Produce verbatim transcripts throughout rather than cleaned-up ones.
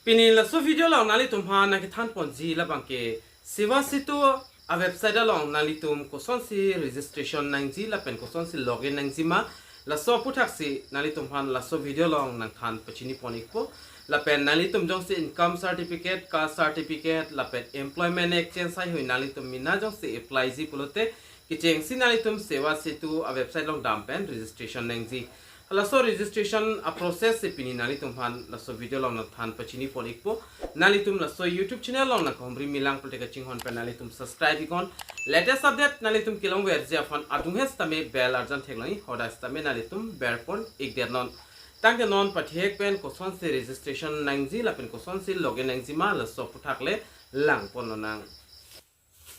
Pini laso video along nanglitum aphan nangkethan ponji labang ke Seva Setu a website along nanglitum kosonsi registration nangji lapen kosonsi login nangji ma, laso aputhaksi nanglitum aphan laso video along nangthan pachini pon ikpo. Lapen nanglitum jongsi income certificate, caste certificate lapen employment exchange haihui nanglitum mena jongsi apply ji pulote kechengsi nanglitum Seva Setu a website along dam pen registration nangji. Laso registration a process si pini nanglitum aphan laso video along nangthan pachini pon ikpo. Nanglitum laso YouTube channel along nangkehumri milang pulote kachinghon pen nanglitum subscribe iknon. Latest update nanglitum kelongverji aphan adung he sitame bell arjan theklong ik, hadak sitame nanglitum ber pon ikdet non. Tangte non pathek pen kosonsi registration nangji lapen kosonsi login nangji ma laso aputhak le lang pon lonang.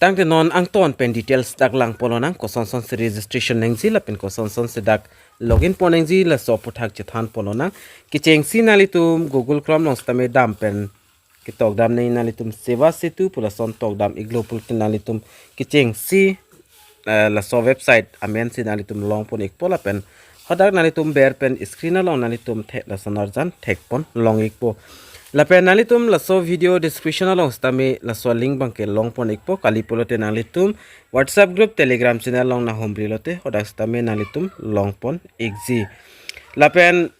Tangte non angton pen details dak lang pon lonang, kosonsonsi registration nangji lapen kosonsonsi dak login pon nangji laso aputhak chethan pon lonang. Kechengsi nanglitum Google Chrome along sitame dam pen ketok dam nangji, nanglitum Seva Setu pu lason tok dam iklo pulote nanglitum kechengsi eh, laso website amensi nanglitum long pon ikpo lapen hadak nanglitum ber pen screen along nanglitum the lason arjan thek pon long ikpo. Lapen nanglitum laso video description along sitame laso link abang ke long pon ikpo, kali pulote nanglitum WhatsApp group, Telegram channel along nanghumri lote hadak sitame nanglitum long pon ikji. Lapen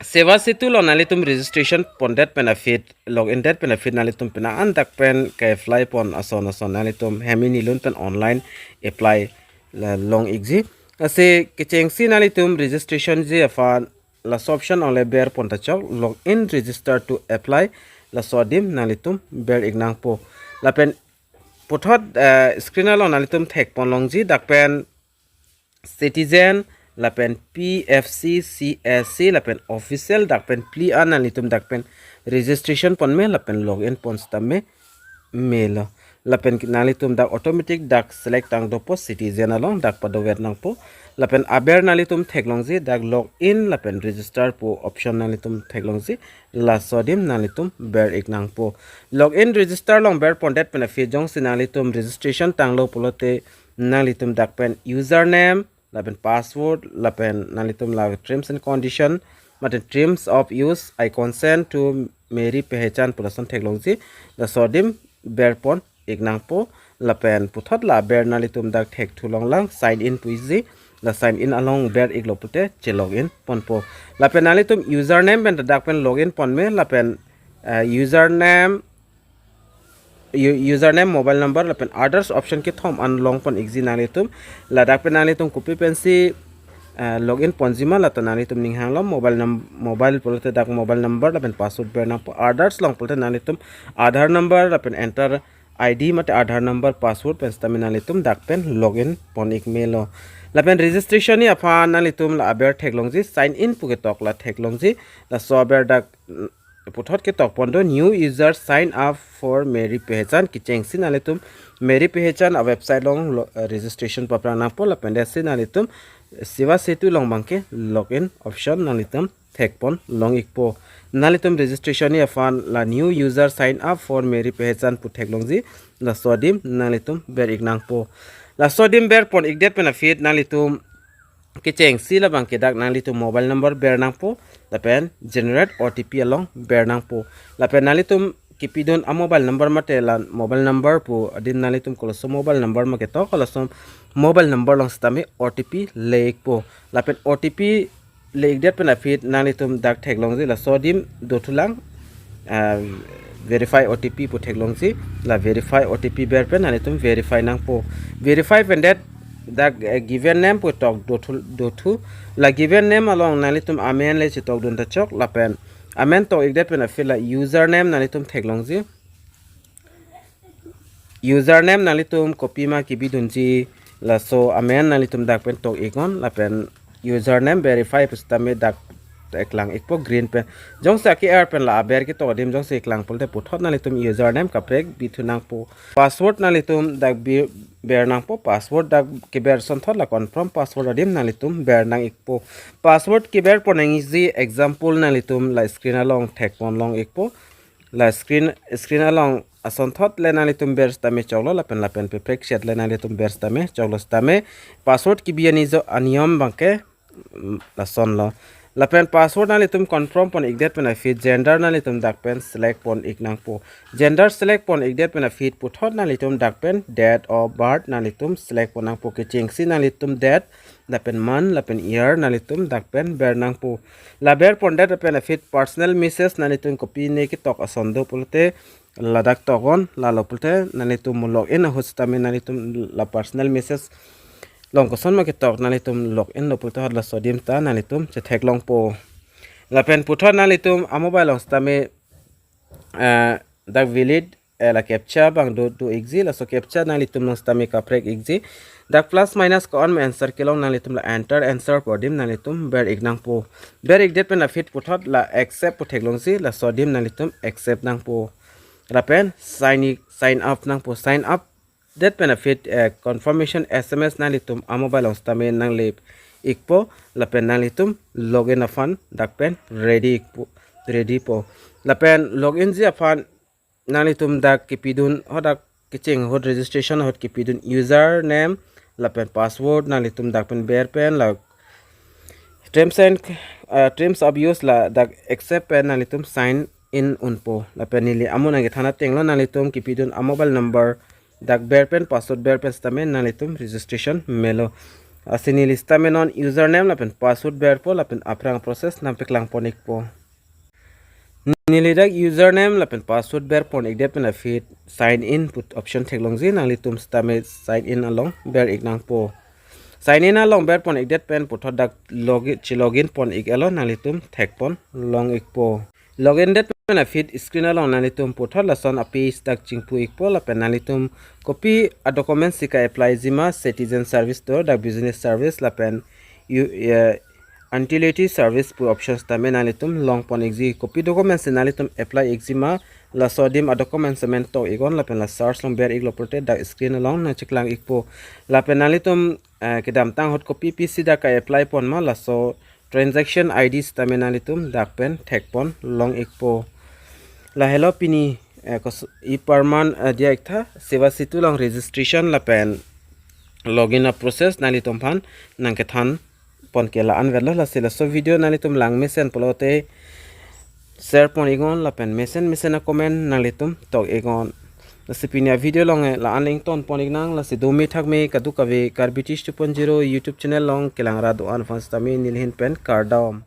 Seva Setu along nanglitum registration pondet pen aphi, login det pen aphi nanglitum pina an dak pen ke-apply pon ason ason nanglitum hem inilun pen online apply la long ikji. Lasi kechengsi nanglitum registration ji aphan laso option along le ber pon ta chok, login register to apply, laso adim nanglitum ber ik nangpo. Lapen puthot eh, screen along nanglitum thek pon longji, dak pen citizen lapen P F C, C S C lapen official dak pen phli an nanglitum dak pen registration pon me lapen login pon sitame melo. Lapen nanglitum dak automatic dak select tang dopo citizen along, dak padover nangpo. Lapen aber nanglitum thek longji, dak login lapen register pu option nanglitum thek longji, laso adim nanglitum ber ik nangpo. Login register along ber pondet pen aphi jongsi nanglitum registration tanglo pulote nanglitum dak pen username lapen password lapen nanglitum la terms and condition mate terms of use, "I consent to Meri Pehechan" pu lason thek longji, laso adim ber pon ik nangpo. Lapen puthot la aber nanglitum dak thekthu longlang, sign in puji, la sign in along ber iklo pulote che login ponpo. Lapen nanglitum username pen dak pen login pon me lapen eh, username u- username, mobile number lapen others option kethom an long pon ikji nanglitum. Ladak pen nanglitum kopi pensi eh, login ponji ma lata nanglitum ninghang lo, mobile num mobile pulote dak mobile number lapen password ber nangpo, others along pulote nanglitum Aadhaar number lapen enter I D mate Aadhaar number, password pen sitame nanglitum dak pen login pon ik melo. Lapen registration ni aphan nanglitum la aber thek longji, sign in pu ketok la thek longji, laso aber dak puthot ketok pon do, "New user sign up for Meri Pehechan." Kechengsi nanglitum Meri Pehechan a website along lo- eh, registration paprang nangpo lapen desi nanglitum Seva Setu along abang ke login option nanglitum thek pon long ikpo. Nanglitum registration ni aphan la "New user sign up for Meri Pehechan" pu thek longji, laso adim nanglitum ber ik nangpo. Laso adim ber pon ikdet pen aphi nanglitum kechengsi labang ke dak nanglitum mobile number ber nangpo lapen generate O T P along ber nangpo. Lapen nanglitum kepidun a mobile number mate la mobile number pu adim nanglitum koloso mobile number ma ketok, koloso mobile number along sitame O T P le ikpo. Lapen O T P le ikdet pen aphi nanglitum dak thek longji, laso adim dothulang ah, verify O T P pu thek longji, la verify O T P ber pen nanglitum verify nangpo. Verify pen det dak eh, given name pu tok dothu dothu, la given name along nanglitum amen le chetok dun ta chok, lapen amen tok ikdet pen aphi la username nanglitum thek longji. Username nanglitum kopima kebidunji, laso amen nanglitum dak pen tok iknon lapen username verify pu sitame dak eklang ikpo green pen. Jongsi ake-er pen la aber ketok adim jongsi eklang pulote puthot nanglitum username kaprek bithu nangpo. Password nanglitum dak bi ber nangpo, password dak keber asonthot la confirm password adim nanglitum ber nang ikpo. Password keber pon nangji example nanglitum la screen along thek pon long ikpo. La screen screen along asonthot le nanglitum ber sitame choklo lapen lapen peprek shet le nanglitum ber sitame choklo sitame password kebi ani jo aniyom abang ke mm, lasonlo. Lapen password nanglitum confirm pon ikdet pen aphi gender nanglitum dak pen select pon ik nangpo. Gender select pon ikdet pen aphi puthot nanglitum dak pen date of birth nanglitum select pon nangpo, kechengsi nanglitum date lapen month lapen year nanglitum dak pen ber nangpo. La ber pondet pen aphi personal message nanglitum kopine ketok ason do pulote ladak tok on, lalo pulote nanglitum login ahut sitame nanglitum la personal message along kosonma ketok nanglitum login lo pulote hot laso adim ta nanglitum chetheklongpo. Lapen puthot nanglitum amobile along sitame, eh, dak valid, eh, la captcha abang do do ikji, laso captcha nanglitum along sitame kaprek ikji. Dak plus minus ko-an me answer kelong nanglitum la enter answer pu adim nanglitum ber ik nangpo. Ber ikdet pen aphi puthot la accept pu theklongji, laso adim nanglitum accept nangpo. Lapen sign i-, sign up nangpo. Sign up det pen aphi, eh, confirmation S M S nanglitum amobile along sitame nangle ikpo, lapen nanglitum login aphan dak pen ready ikpo, ready po. Lapen login ji aphan nanglitum dak kepidun, hadak kecheng ahut registration ahut kepidun username lapen password nanglitum dak pen ber pen la terms and, uh, terms of use ladak accept pen nanglitum sign in unpo. Lapen neli amo nangkethan atenglo, nanglitum kepidun amobile number dak ber pen password ber pen sitame nanglitum registration melo. Lasi neli sitame non username lapen password berpo lapen aphrang process nangpeklang pon ikpo. Neli dak username lapen password ber pon ikdet pen aphi sign in pu option theklongji, nanglitum sitame sign in along ber ik nangpo. Sign in along ber pon ikdet pen puthot dak login, chelogin pon ik-etlo, nanglitum thek pon long ikpo. Login det pen aphi screen along nanglitum puthot lason a-page dak chingpu ikpo, lapen nanglitum kopi a-document si ka-apply jima, citizen service do, dak business service lapen u-, eh, utility service pu option sitame nanglitum long pon ikji, kopi document si nanglitum apply ikjima, laso adim a-document semen tok iknon, lapen la search along ber iklo pulote dak screen along nangcheklang ikpo. Lapen nanglitum, eh, kedamtang ahut kopi pisi dak ka-apply ponma, laso transaction I D sitame nanglitum dak pen thek pon long ikpo. Lahelo pini, eh, kos-, e-Praman, eh, diya iktha, Seva Setu along registration lapen login a-process nanglitum aphan nangkethan pon ke la-an vetlo. Lasi laso video nanglitum lang mesen pulote share pon iknon lapen mesen mesen a-comment nanglitum tok iknon. Lasi pini a-video along, eh, la-an le ington pon iknang, lasi dome thakme kadokave Karbi Teach two point zero YouTube channel along kelang ra do-an aphan sitame neli ahin pen kardom.